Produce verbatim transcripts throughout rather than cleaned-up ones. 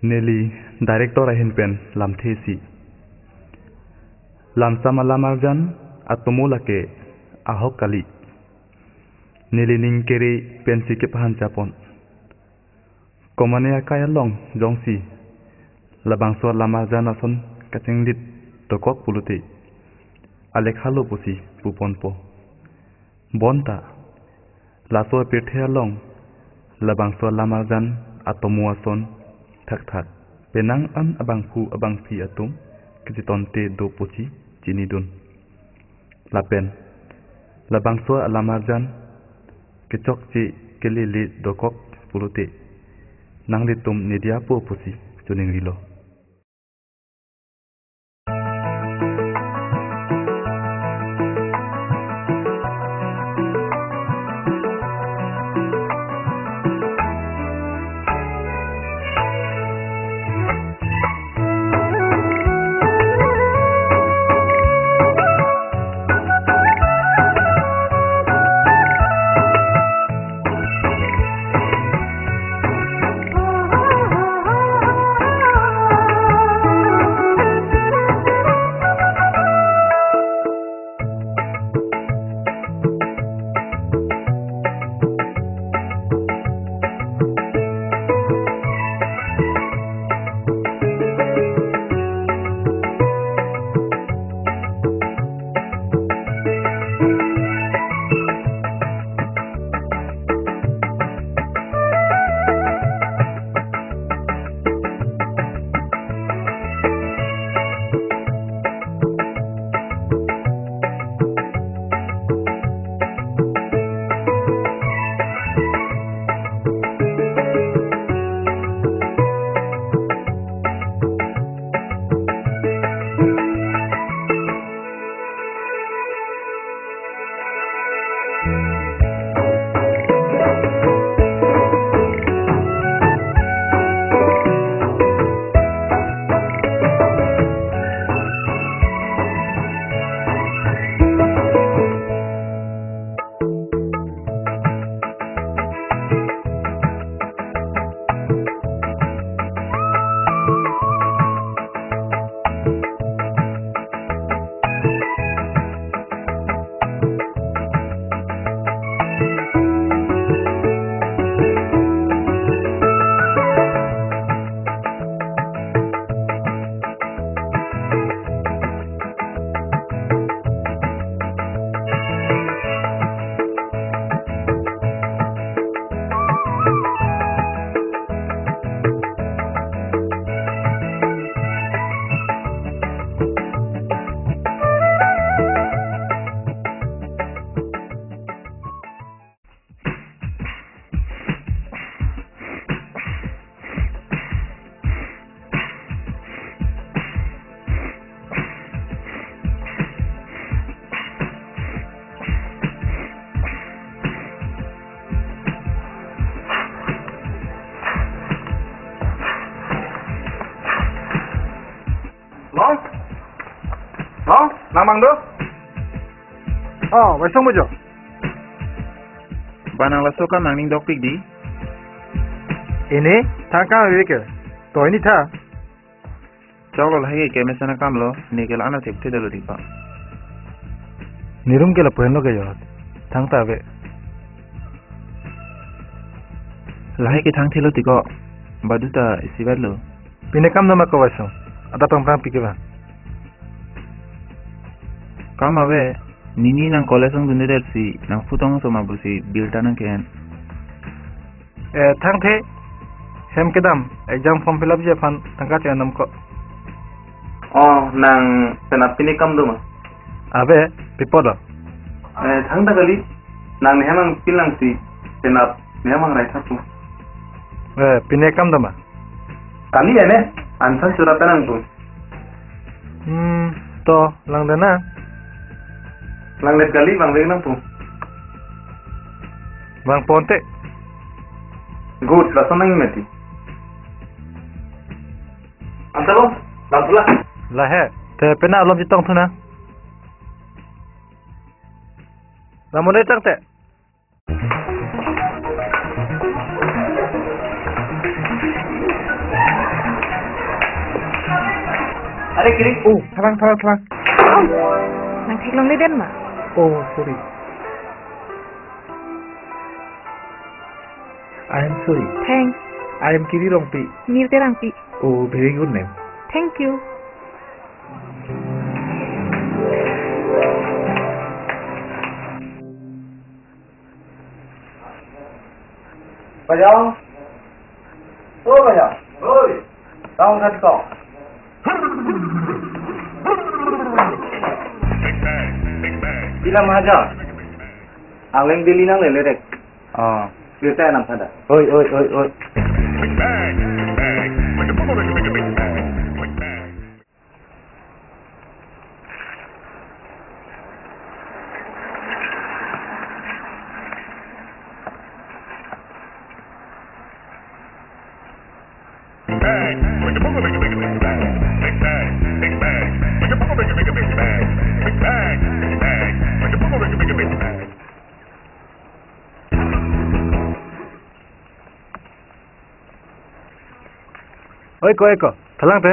Neli director ahin pen lamthe isi. Lamsam alamarjan atomo lake ahok kali. Neli ning kere pensi kephan chapon. Komane akai along jongsi labangso alamarjan ason kachinglit dokok pulote, alekha lo pusi puponpo. Bonta, laso apirthe along labangso alamarjan atomo ason thakthak penang an abangphu abangphi atum kachitonte do pusi chinidun. Lapen labangso alamarjan kechokche kelele dokok pulote, nanglitum nediya po pusi choningrilo. Long? Long? Nang mang do? Oh, Waisong bojo. Ba nang laso kam nangning dokpik di? Ini, thang kam ave ke. To ini tha. Choklo lahai ke keme sana kam lo, ne ke la ano thepthe dolo di pa. Nirum ke lapu henlo ke jot. Thangta ave. Lahai ke thangthelo tiko. Badu ta isivet lo. Pine kam doma ko Waisong. Ada pangprang pike ba. Kam ave, nini nang college angdunde si, nang phu tong so ma pusi bill ta nangke-en. Eh, thangthe, hem kedam, exam form fill up ji aphan tangka che-en dam ko. Oh, nang penap pine kam doma? Ave, pi apot lo? Eh, thangta kali, nang nehem angpin lang si, penap, nehem angrai tha pu. Eh, pine kam doma? Kali ya ne, ansan surat nang pu. Hmm, to, langdam na. Langdet kali, bang nang pu. Bang ponte. Good, lason nang meti. Anta lo, bang pula. Lahai, te pena alom chetong thu na. Lamone tangte. Kiri. Oh, tharang, tharang, tharang. Nang theklongle den ma? Oh, sorry. I am sorry. Thanks. I am Kiri Rongpi. Mir Terangpi. Oh, very good name. Thank you. Bajong. Oh, Bajong. Oi. Tong khat ko. Bilang mahaja. Aweng Delhi nangle lerek. Oh. Cerita enam sada. Oi, oi, oi, oi. Oi ko, oi ko, thalang te.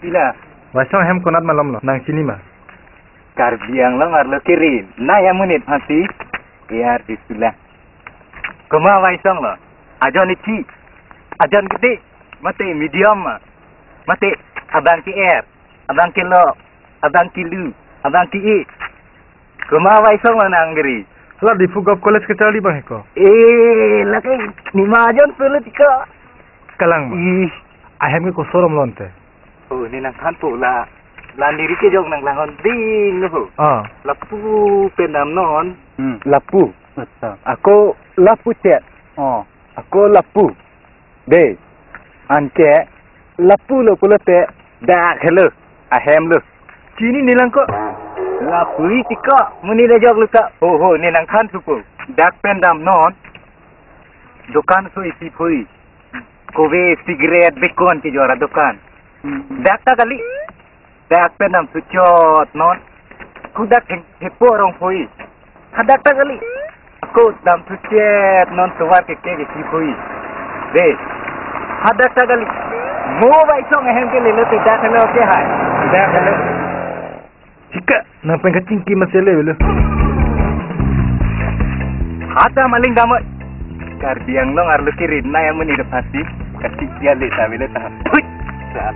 Pila? Waisong ahem konat malomlo, nang chini ma? Karbi Anglong arlo kiri, nai amonit aphansi, iyar di sula. Komat Waisong lo, ajon ichi, ajon gede, mate medium ma, mate abang ke-er, abang kelo, abang kelu, abang ke-e. Komat Waisong lo nang giri. Hala Diphu Govt College kacharli abang he ko. Eh, lake nima ajon pele tiko. Kalang ma. Ih. Ahem ke kosorom lonte. Oh, ne nangthanpo la. La neri kejok nanglanghon ding ho. Ah. Lapu pen damnon. Hmm. Lapu. Acha. Ako lapu chet. Oh. Ako lapu. De. Anke lapu lo pulote dak helo. Ahem lo. Chini nelang ko. Lapu-i tiko. Monit ajok lo ka. Ho ho, ne nangthan supo. Dak pen damnon. Dokan so isi phui. Kove, cigarette, bekon kejor adokan. Hmm. Dak ta kali. Dak pen dam suchot non. Ku dak heng hepo arong phui. Hadak ta kali. Ku dam suchet non tovar ke ke si phui. De. Hadak ta kali. Mo Waisong ahem ke lelo te dak helo ke hai. Dak helo. Hika, nang pen kachingki masele belo. Hata maling damot. Karbi Anglong arlo kiri nai amonit aphansi. Kachingki ale ta belo ta. Put. Sa.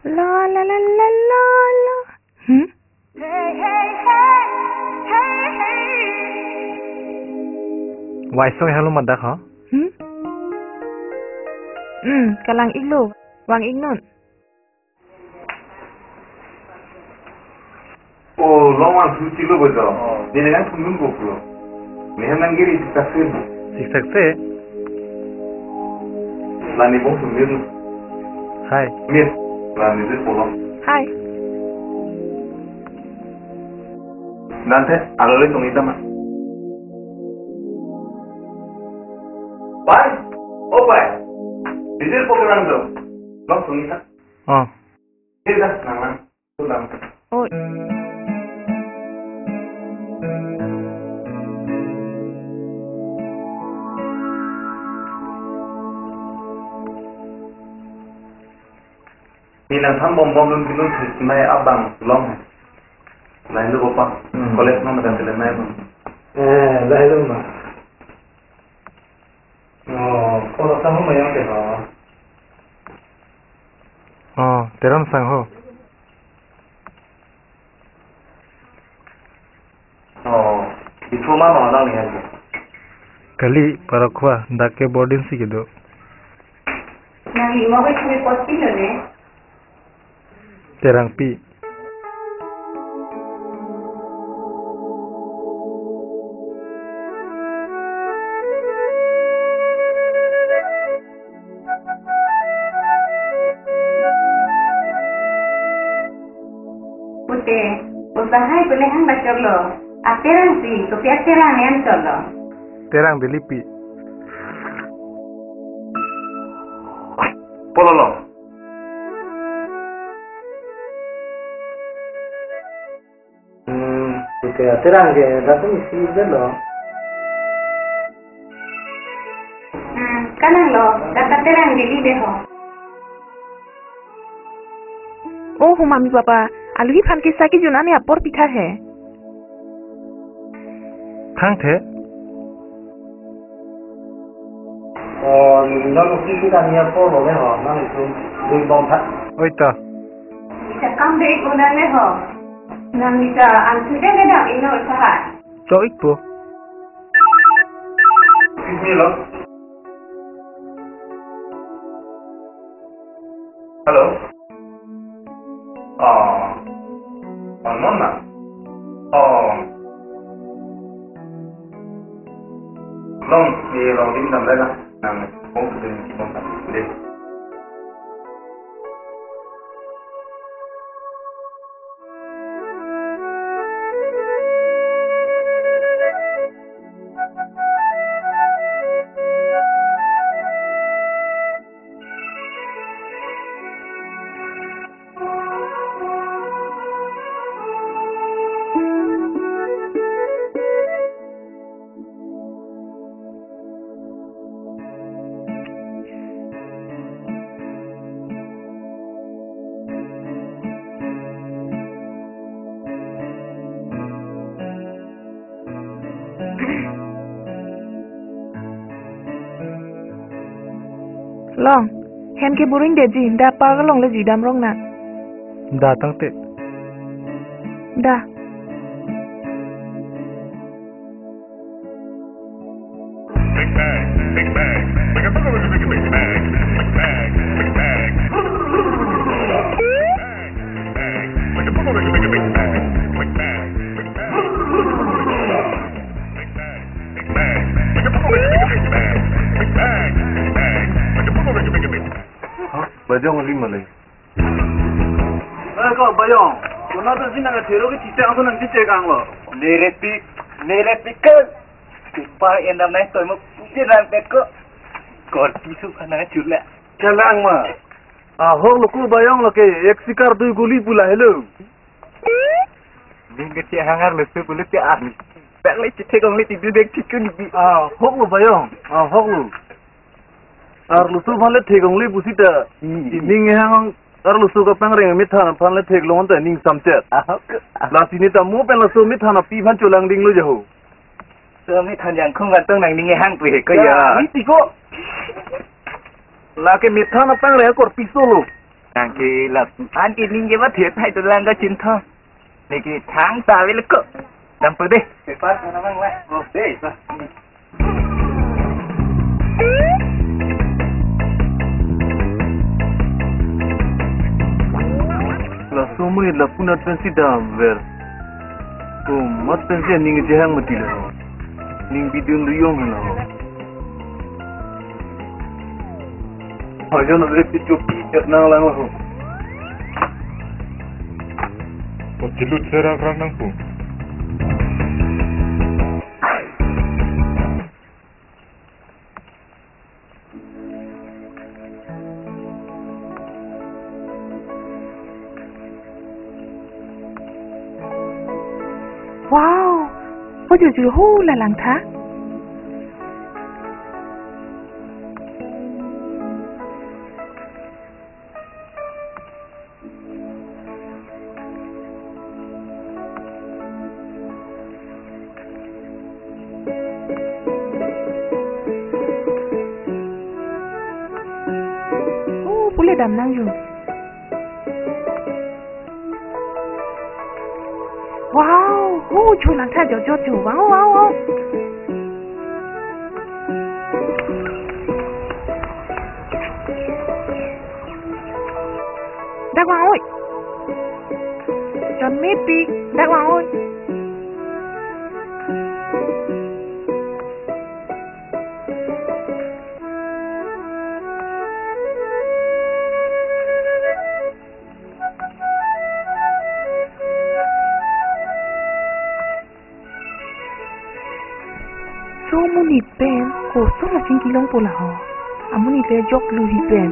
La, la, la, la, la, la. Hmm? Waisong helo madak ho? Hmm? Hmm, kalang-iklo, vang-iknon. Oh, long vangthu chilo bojo. Oh. Neli nang phunun ko pulo. Nehem nang giri siksak se. Siksak se? Lani bong sumir. Hai. Mir. Lani de polong. Hai. Nante, alo le tong ita ma. Pai. Oh, pai. Diesel program do. Long tong ita. Oh. Ida, nang lang. Tulang. Oh. Ni nang tham bom bom lun kilun this mai abang long. Lain lo pa. Hmm. College ma makan tele mai bang. Eh, lain lo ma. Oh, kalau tahu mayang ke ha. Oh, Teron sang ho. Oh, diploma ma nang ni. Kali, Parokwa, dak ke boarding si kedo. Nang imo ke kami posting lo ne? Terangpi. Lahai pule hang bachok lo. Aterang si, kopi aterang ne anchot lo. Terang Delipi. Polo lo. Hmm, ite aterang ke datum isi belo. Hmm, kanang lo, kata terang Deli de ho. Oh, ho mami papa, aluhi phan kisa kejun ani apor pitha he. Thangthe. Oh, nang usi kita niya polo le ho, nang itu dui bom tha. Oi ta. Bisa kam de ikut nang le ho. Nang bisa ansu de le dam ino sahat. To ikpo. Sini lo. Hello. Oh. Oh, non na. Oh. Long, ni long din dam lega. Nang, oh, din, din, din. Long, hem ke buring de ji, da park along le ji dam rong na. Da tangte. Da. Big bang, big bang. Like a big bang, big bang, big bang, big bang. Big bang, big bang. Like a big bang, big bang, big bang, big bang. Bajong lima lagi. Eh, ko Bayong, kona to sina ka thero ke tite ang nang tite kang lo. Nere pi, nere pi ke. Tipa endam nai toy mo pusi nang pet ko. Kor pisu kana chula. Kalang ma. Ah, hok lo ko Bayong lo ke, ek sikar dui guli pula hello. Ning ke che hangar lo su pula che an. Tak le che thek ong le ti du dek thik ni bi. Ah, hok lo Bayong. Ah, hok lo. Arloso aphan le thek ong le pusi ta. Hmm. Ning hang arloso kapangreng amithan aphan le theklong ta ning samchet. Ahok. Lasi ne ta mo pen laso amithan api aphan cholang ding lo jaho. So amithan jangkhung kantong nang ning hang pu he ko ya. Ni ti ko. Lake amithan apangreng akor piso lo. Nang ke la an ke ning ke ba the thai to lang ka chin tho. Neke thang ta ave le ko. Dampo de. Paper kana mang la. Oh, de, pa. Laso mo lapu-an pensi damver. Komat pensi ning jehang mati lo. Ning bidun riyong lo. Hajan ave pichok pi chet nang lang ho. Pachilut serak rang nangpo. Wow, ojurjur ho la langtha. Oh, pule dam nang yo. Wow, oh, chulang tha jo jo chu. Wow, wow, wow. Dak vang oi. Jon mepik, dak vang oi. Laso amonit pen koson achingki longpo la ho. Amonit le joklu hi pen.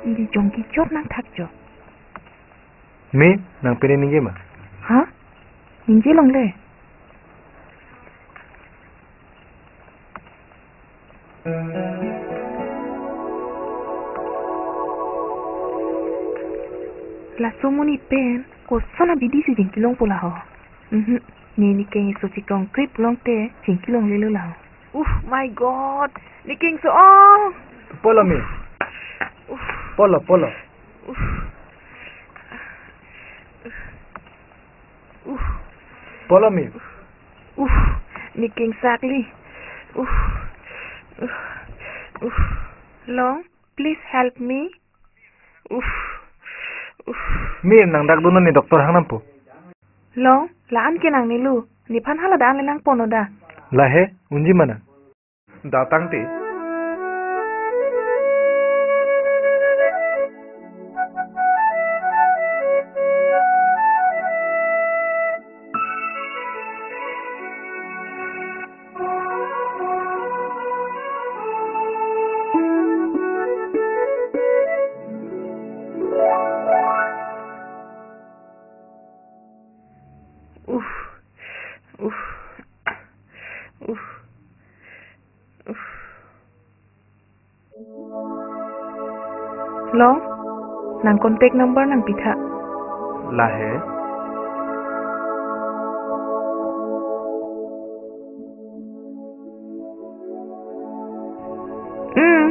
Ili jongki chot nangthak jo. Me, nang pene ningje ma? Ha? Ningje longle. Laso amonit pen koson abidi si chingki longpo la ho. Mhm. Ne nikeng iso chikong krip longte chingki longlelo la ho. Oh my God. Nikeng so ong. Polo me. Uff. Polo, polo. Uff. Uff. Polo me. Uff. Nikeng sakli. Uff. Uff. Uff. Long, please help me. Uff. Uff. Me, nang dak dun non, ne doctor hang nampo. Long, la-an ke nangnelo. Nephan hala da-an le nangpon non da. Lahei, unji ma nang. Da tangte. Uff, uff, uff, uff. Long, nang contact number nangpitha. Lahei. Hmm.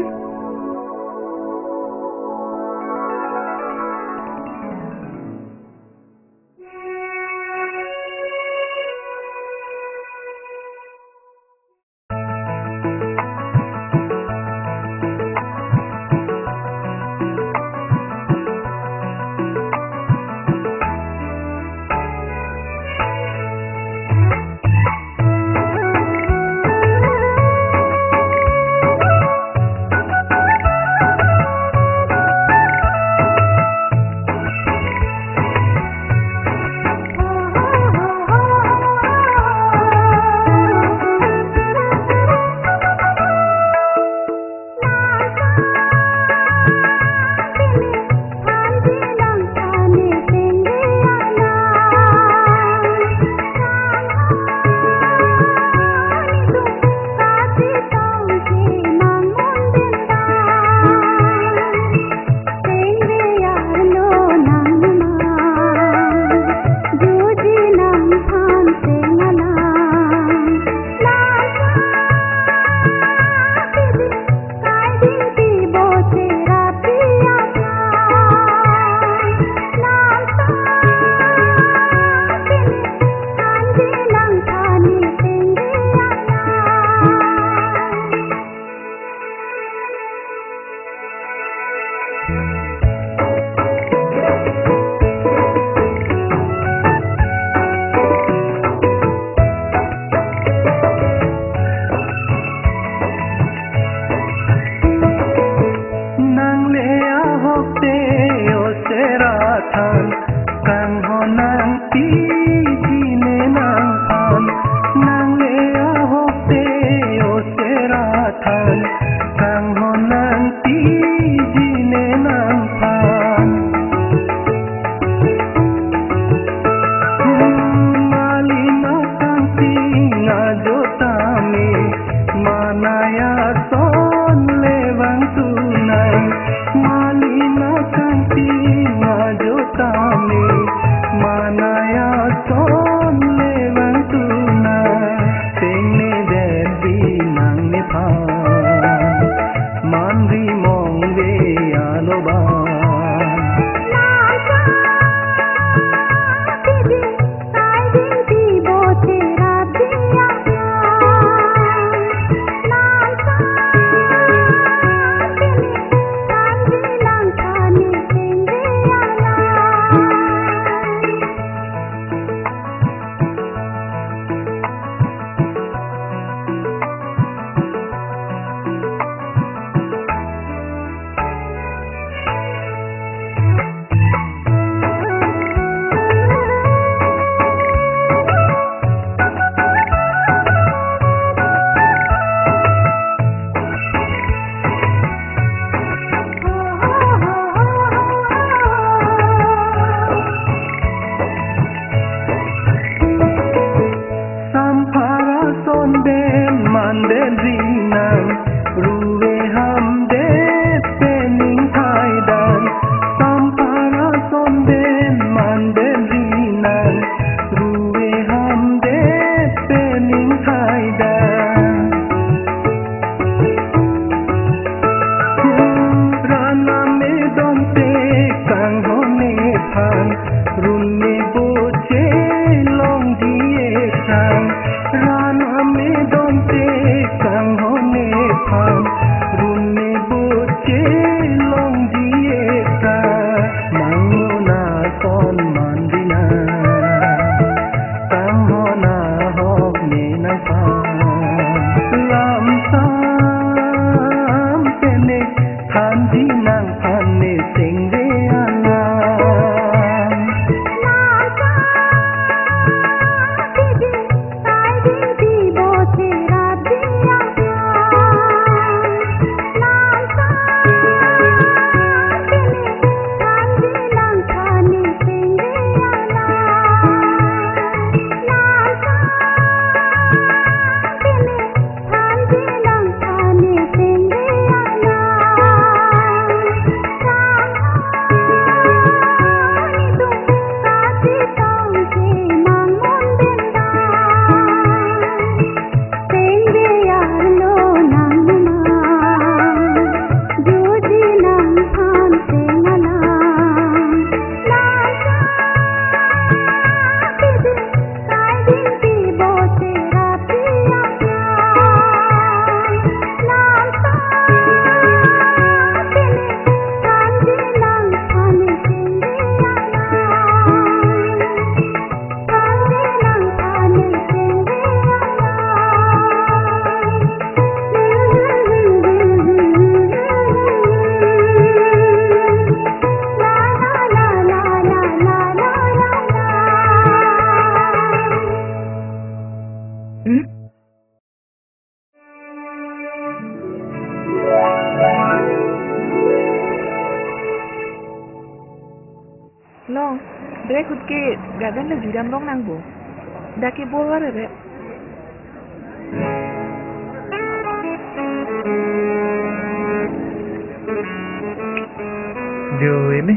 Pen le juram rong nangpo. Dak ke bor war re. Jo ini.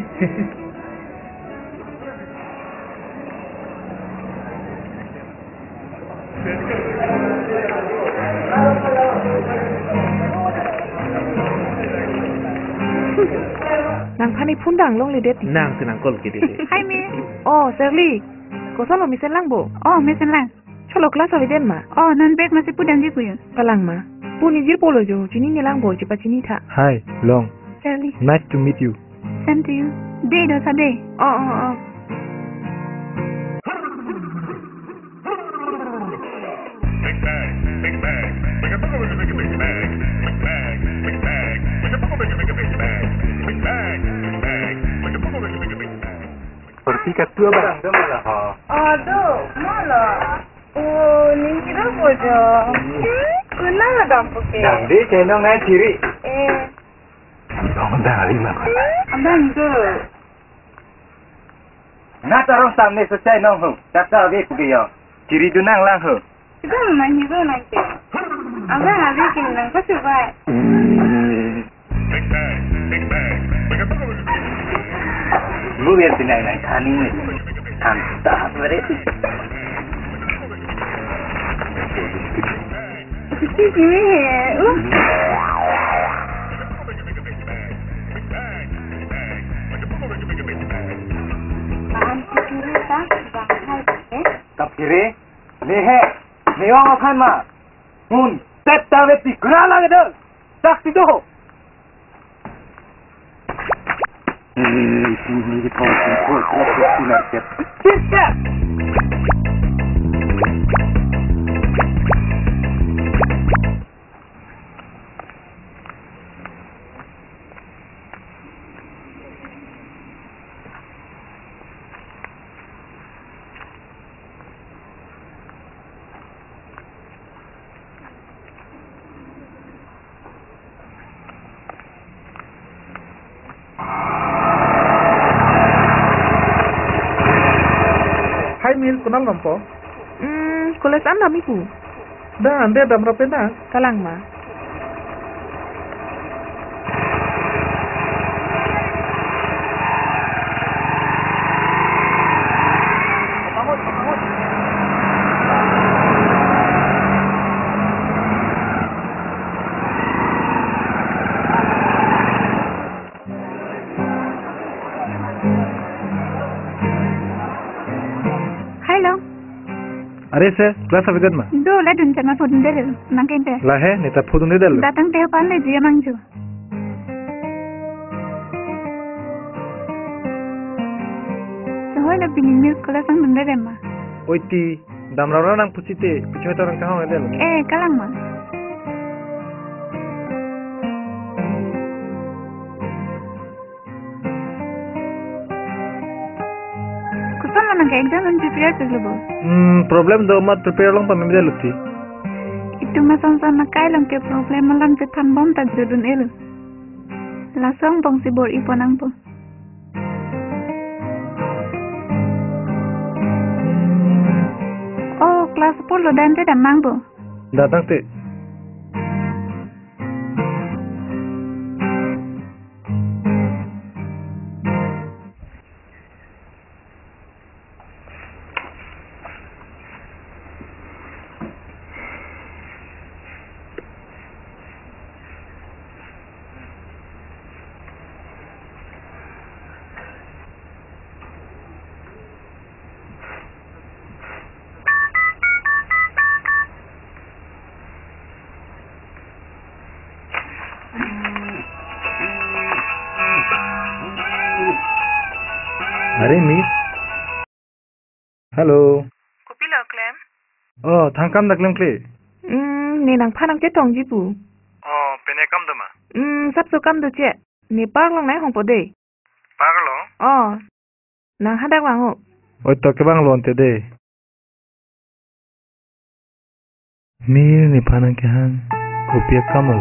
Nangphan phone dang longledet. Nang si nang call kedet. Hi, Miss. Oh, Shirley. Kosonlo, mesen langpo? Oh, mesen lang. Cholo class avedet ma? Oh, non bag masi pudamji pu jo. Kalang ma. Pu nejirpo lo jo, chinine langpo, chepachini tha. Hi, long. Shirley. Nice to meet you. Same to you. Dei do sa dei. Oh, oh, oh. Kurti katu abang. Aduh, malah. Oh, ning kira bojo. Kunang adam puke. Damde chenong nai chiri. Eh. Abang dah lima. Abang tu. Nat arong samne sechai nong ho. Tata ave puke yo. Chiri dunang lang ho. Abang nang hero nang ke. Abang ave ke nang pasubai. Big bang, big bang. Big bang. Movie yang pinai nai kani ni. Tanta beri. Excuse me. Uh. Paham kiri ta, bang hai, eh? Kap kiri. Nehe. Neo aphan ma. Mun. Tep ta veti. Gura lage dong. Dak situ ho. Eh, isi ini di kawan kumpul, kumpul, kumpul, kumpul. Sister! Hi, Miss, konat dampo? Hmm, college an damji pu. Dah, ande damra pena. Kalang ma. Hello. Are sir, class avedet ma? Do, la dun chama phone delo, nang kente. Lahei, neta phone delo. Datang te pan le dia mangju. Sohoi la pini news kola sang dundere ma. Oi ti, damra ra nang pusi te, pichoi ta rang kahong delo. Eh, kalang ma. Koson ma nang ke exam an prepare chiklo bo? Hmm, problem do mat prepare long pamem delo ti. Itum ason son na kai long ke problem alam chethan bom ta jodun elo. Laso angbong si bor-i pon nangpo. Oh, class four lo dan te damnang bo. Datang te. Are, Miss. Hello. Kopilo klem? Oh, thang kam da klemkle. Hmm, ne nangphan nangchetongji pu. Oh, pine kam do ma? Hmm, sapso kam do che. Ne park along nai hongpo de. Park along? Oh. Nang hadak vang ho. Oi to kevang lo ante de. Mir nephan nangkehang kopi akam lo.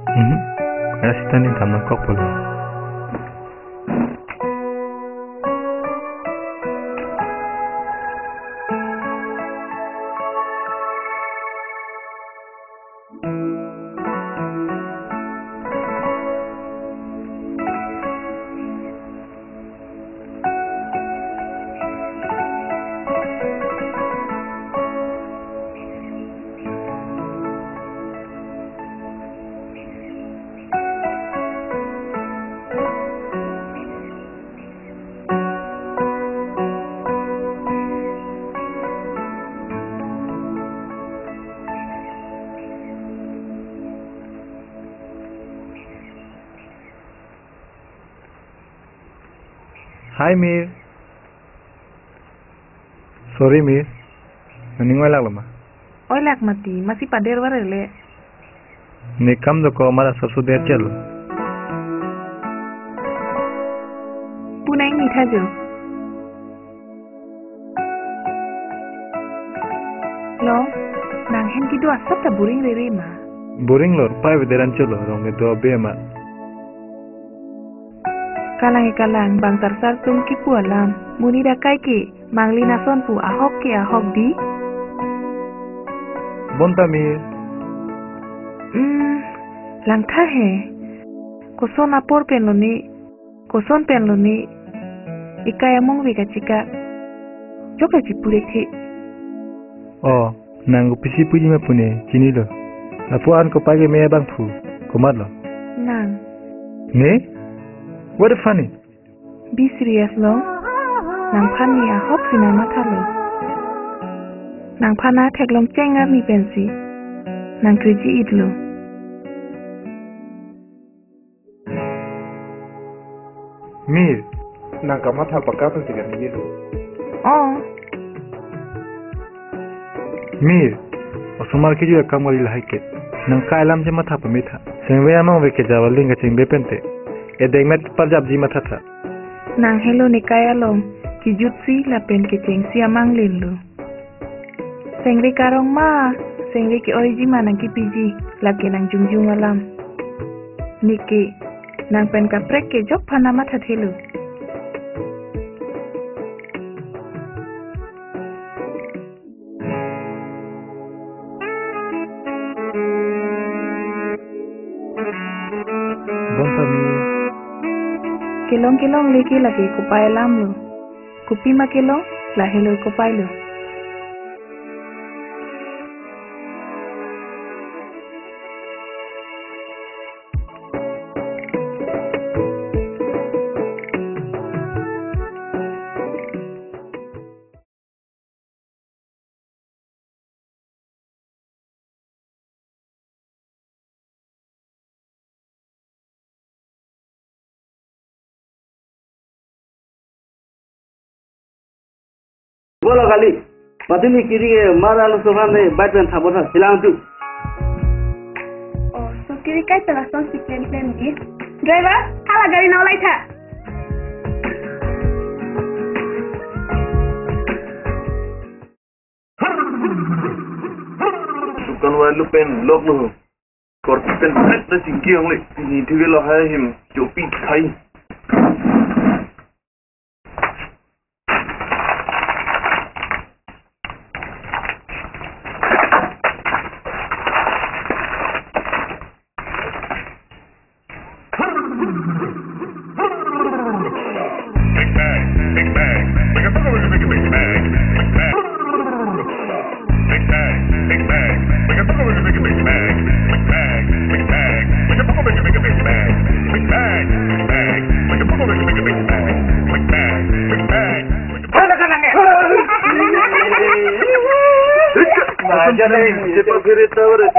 Hmm? Rasta ne dam nangkokpo lo. Hi, Mir. Sorry, Mir. Nangning oilak lo ma? Oilak mati, masi pader vare le. Ne kam do ko mara soso der chelo. Punai ni thajo. Lo, nang hen kedo asap ta boring rere ma? Boring lo, pai vederan chelo, rong kedo abe ma. Kalang e kalang, bang sarsar tum kipu alam. Monit akai ke, manglin ason pu ahok ke ahok di. Bonta Mir. Hmm, langtha he. Koson apor pen lo ne, koson pen lo ne. Ekai among ve kachika. Chok kachipu rek the. Oh, nang kopisi puji ma pune, chinilo. Lapu-an kopai ke me abang phu, komatlo? Nang. Ne? What a funny. Be serious lo. Nangphan ne ahok si nang mathalo. Nangphan atheklong cheng arni pensi nang kriji-itlo. Mir, nang kamatha pakap si kan ini lo. Oh. Mir, osomar keju akam kali lahai ke. Nang kai alam si matha pametha. Sengve among ve ke jawal ling kachingbe pente. Edeng met parjapji mathatha. Nang helo ne kai along, kejutsi lapen kechengsi amang lin lo. Sengve karong ma, sengve ke-oiji ma nang kipiji, lake nang jongjong alam. Neke, nang pen kaprek ke jok phana matha thelo. Bonta Mir. Kelong kelong leke lake kopai alam lo. Kopi ma kelong, lahelo kopai lo. Bolo kali, patini kiri ke mara lo sohan ne bike pen thabo tha, silang tu. Oh, so kiri kai tala son si plan plan di. Driver, hala gari na ulai tha. Dukan wali pen lock lo. Korte pen pet na chingki ang le. Ni thik lo hai him. Chopi khai. Maja na him, cepat beri tahu deh.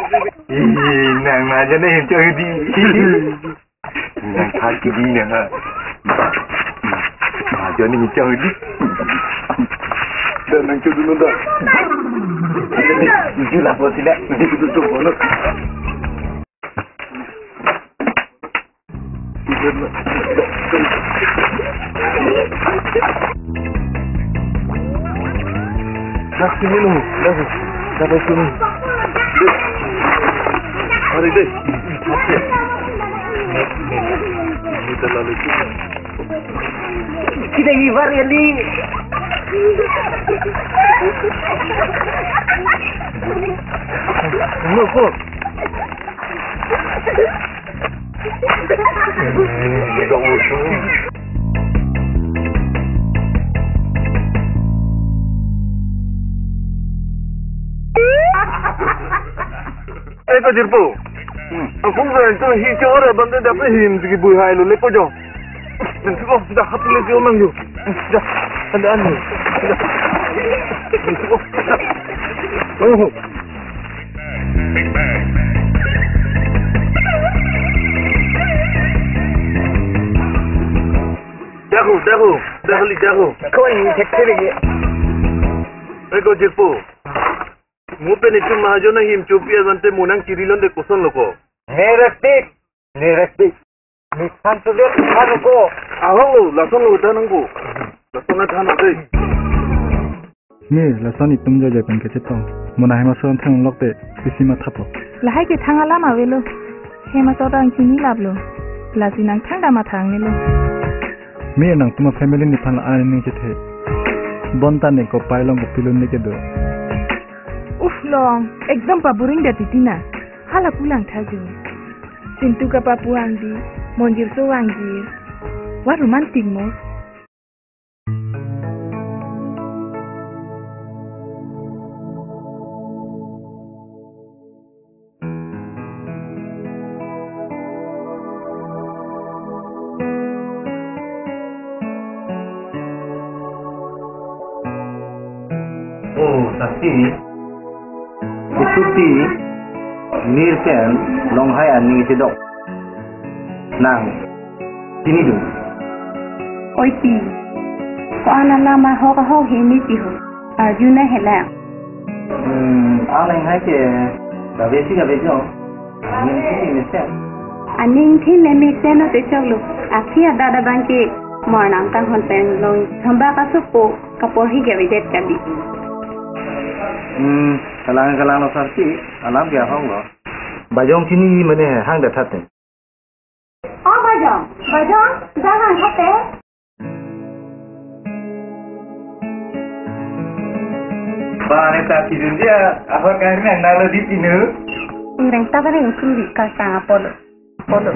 Ih, nang maja na him, cahudi. Nang thak kidi nang ha. Maja na him, cahudi. Dan nang cudu nunda. Jujur lah, bos, tidak. Nanti kudu tuh, bos. Dak sini lo, dak. Dapat sini. Mari deh. Kita lalu sini. Kita ibar ya ni. Lo kok. Eh, ko jirpo. Hmm. Aku berani tu hi chora bande dapat him sigi bui hai lo lepo jo. Nanti ko sudah hati le jo mang jo. Sudah ada anu. Sudah. Nanti ko sudah. Oh. Dago, dago. Dah lijaho. Koi ni thek thek lagi. Eko jirpo. Mo pen itum mahajon ahim chopi asonte mo nangchiri londe kosonlo ko? Neretik, neretik. Mithan sulit than ko. Ahok lo, lasonlo than nangko. Lasonlo than dei. Mir, lason itum jojo pen kachetong. Mo nahemaso thang lokte, isi mathapo. Lahai ke thang alam avelo. Hemaso ta chini laplo. Lasi nangthang ta matha nangnelo. Mir, nangtum afamily nephan la-an ning chethe. Bonta ne kopai along kopilo ne kedo. Uf long, ekdom paboring da titi na. Hala pulang thaju. Sintu kapapu angdi, monjir so angdi. What romantic mo. Oh, Sakti. Isuti, Mir pen longhai aning chedok. Nang chinidun. Oi ti. Ko-an alam ahok ahok hini ti ho. Arjuna helang. Hmm, alang hai ke gabe si gabe jo. Aning thini mesen. Aning thini mesen ate choklo. Akhi adat abang ke mornam kanghon pen long thamba kasupo kaporhi gabe det kali. Hmm, kalang kalang lo Sakti, alam ke ahok lo. Bajong chini mane hang da thatte. Oh, Bajong, Bajong, jangan hate. Ba, ne ta kijun dia, apa kar nang nalo di pinu? Ingreng ta bareng kuri kasang apolo, apolo.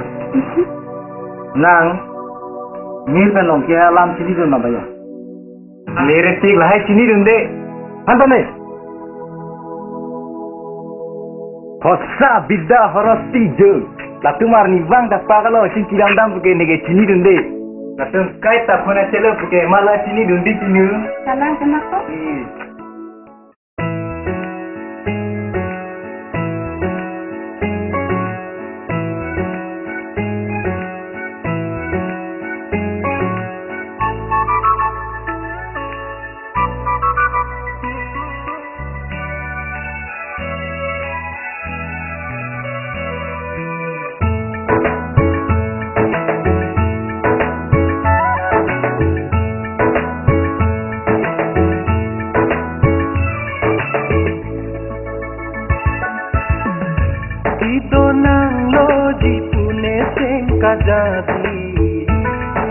Nang, Mir pen long ke alam chinidun na Bajong? Neretik lahai chinidunde. Phan tame. Hosa bida horos tijo. Latum arnivang ta pakalo sin tiram dam puke neke chinidunde. Latum kai ta phone achelo puke mala chinidunde chinu. Salam kenapa? Hmm. Ido nang lo ji pune seng kajadi.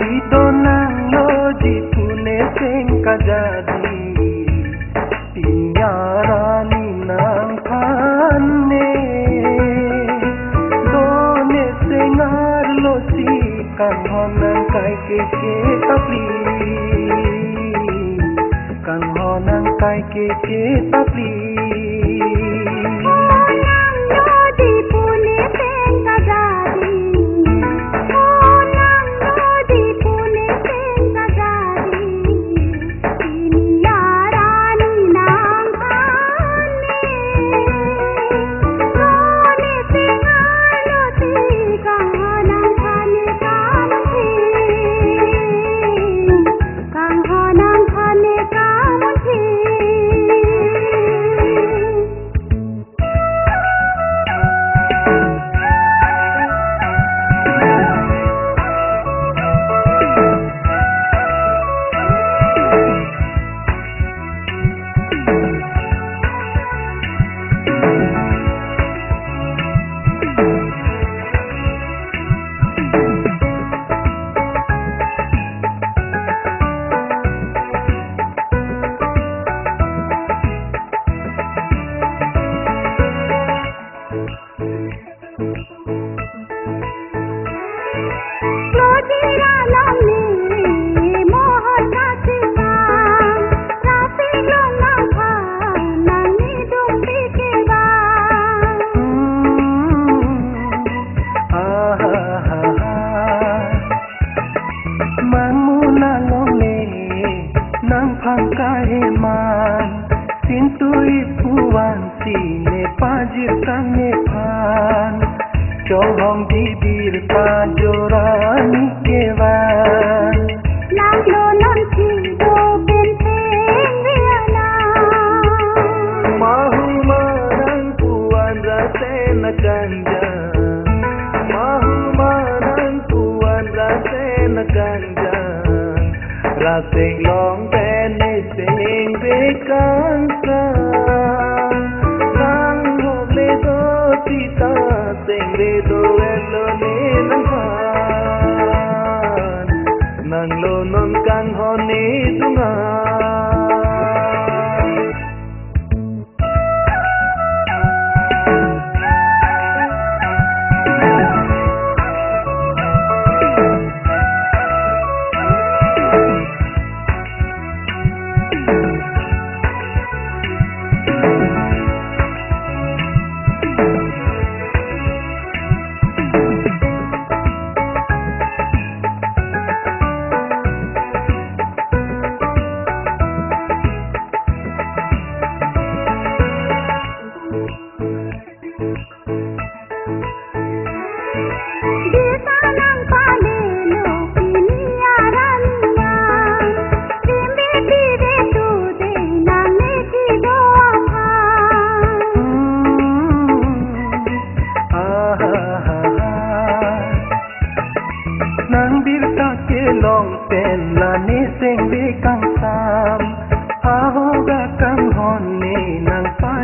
Ido nang lo ji pune seng kajadi. Pinyarani nangphan ne. Done sengar lo si kanghon nangkai ke ke tapli. Kanghon nangkai ke ke tapli. Mangmuna longle nangphan kaheman, sintui puan sine pajir kang nephan, chonghong bibir pajorani kevan. Nang lo non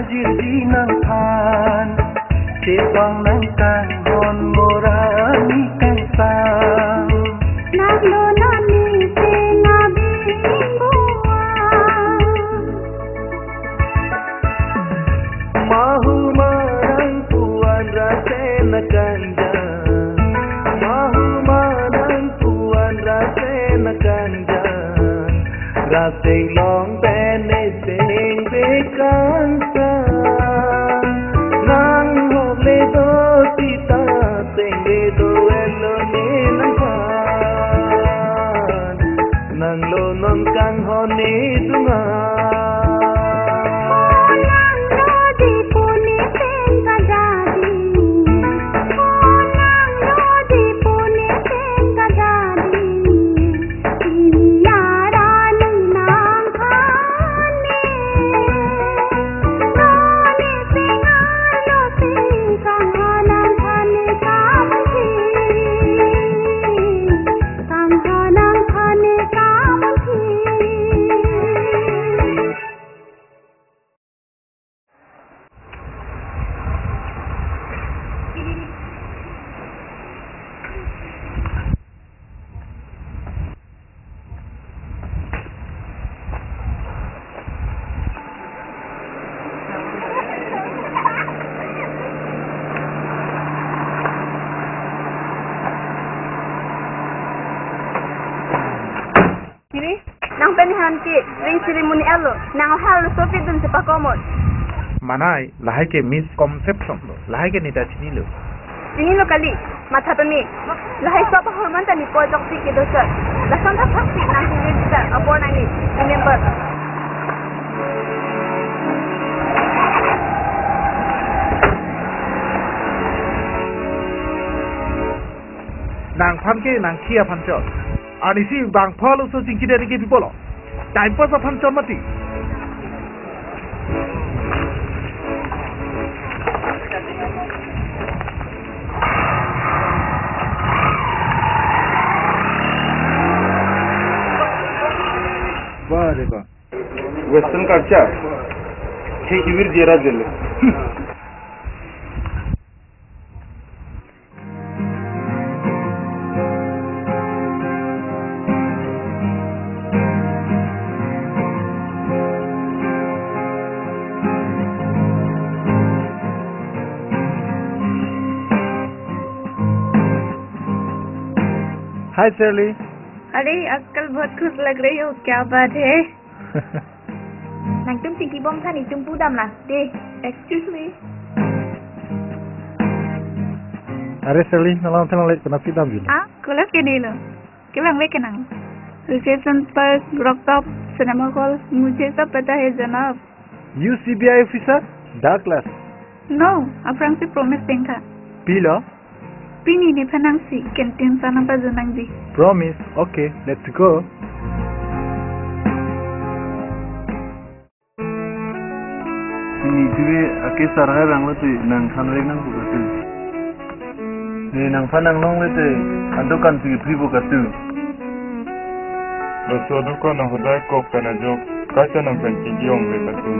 Jirji nangphan, chepang nangkanghon, mora ni kangsam. Nanglo nani tenga bingbuan. Mahu marang puan rasen kanjan. Mahu marang puan rasen kanjan. Raseng long pen eseng bekangsa. Nang hok le do sita seng le do elo ne nangphan. Nanglo nangkanghon ne dunga. Kiri, nang pen han ke ring ceremony alo, nang hal sopi dun sepakomot. Manai, lahai ke misconception lo, lahai ke neta chinilo. Chinilo kali, matha peme. Lahai sob ahormu ta ne pojok si kedo sir. Lason thak thak si nang register apor nangji. Remember. Nangphan ke nangkhei aphan chot. Anisi bang phalo so chingki deri ke pipolo. Time pass aphan chot mati. Wah, re ba. Western culture. Khei kibir jera jele. Hi, Sally. अरे, आजकल बहुत खुश लग रही हो, क्या बात है? Nangtum chingkibom than itum pudam lang de. Excuse me. अरे Sally, nanglang than late kena pidam jin. Ah, kolas ke dilo. Kelang le kenang. Reception पर, rooftop, cinema hall, मुझे सब पता है जनाब. You C B I officer? Douglas. No, aphrangsi Promise pengtha. Pilo? Pini nephan nangsi canteen sana pajut nangji. Promise. Okay, let's go. Pini tuve ake sarhai rang lote nangthanrek nangpo katu. Ne nangphan nanglong lote adokan si free po katu. Laso adokan ahormu kok tan ajok, kaita nangphan kiki-ong le katu.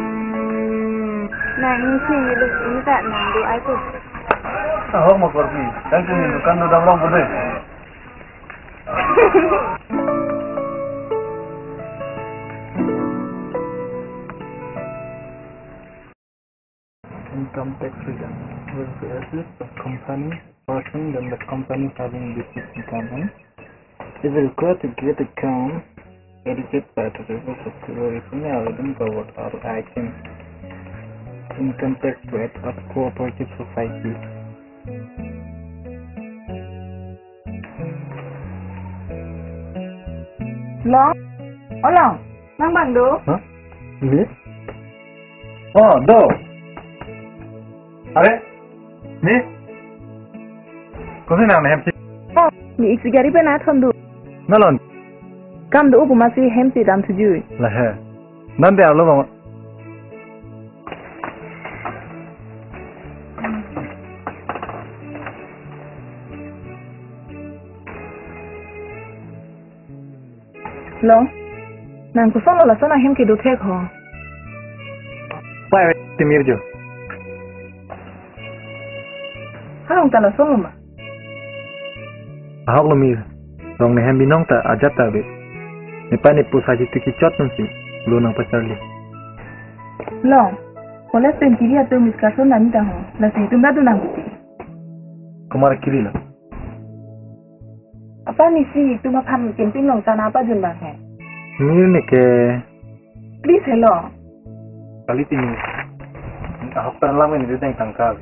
Nang ingsi ngilu, ini ta nang do ai ko. Ahok ma korpi, kan kini dukan do damlong pute. Income tax return will be assessed by company person than the company having received income. If you require to get account edited by the result of your revenue, I wouldn't cover our item income tax rate of cooperative society. Long? Oh, Long, nang bang do? Hah? Ini? Oh, do. Are? Ni? Kosi nang hem si? Oh, ni ik si gari pen athon do. Nalon. Kam do upu masi hem si dam thuju. Lahai. Nang de alo bang. Long, nang kosonlo lason ahem kedo thek ho? Pai, Timir jo. Halong ta lason lo ma? Ahok lo Mir. Rong nehem binong ta ajat ta ave. Nepei nepo saji tiki chot nunsi lo nangpacharli. Long, college pen kiri atum discussion nani ta ho. Lasi itum ta do nang biti. Komat kiri lo? Apa misi itum aphan campaign long ta nangpajun bang he? Mir ne ke. Please, hello. Kali Timir. Ahok ta lang ne deng tangka.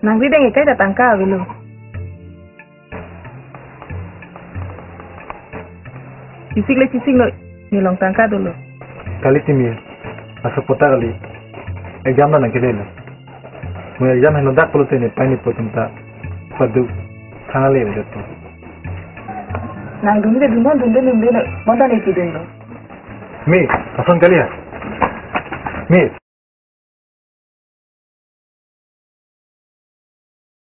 Nang deng ekai ta tangka avelo. Chisik le chisik lo, ne long tangka dolo. Kali Timir, aso pota kali. Exam na nang kele lo. Mo exam heno dak polo te nepei nepo atum ta paduk thang ale bedo to. Nang dun de dun dun de dun de lo. Bonta ne ti dun lo. Mir, ason kali ya? Mir.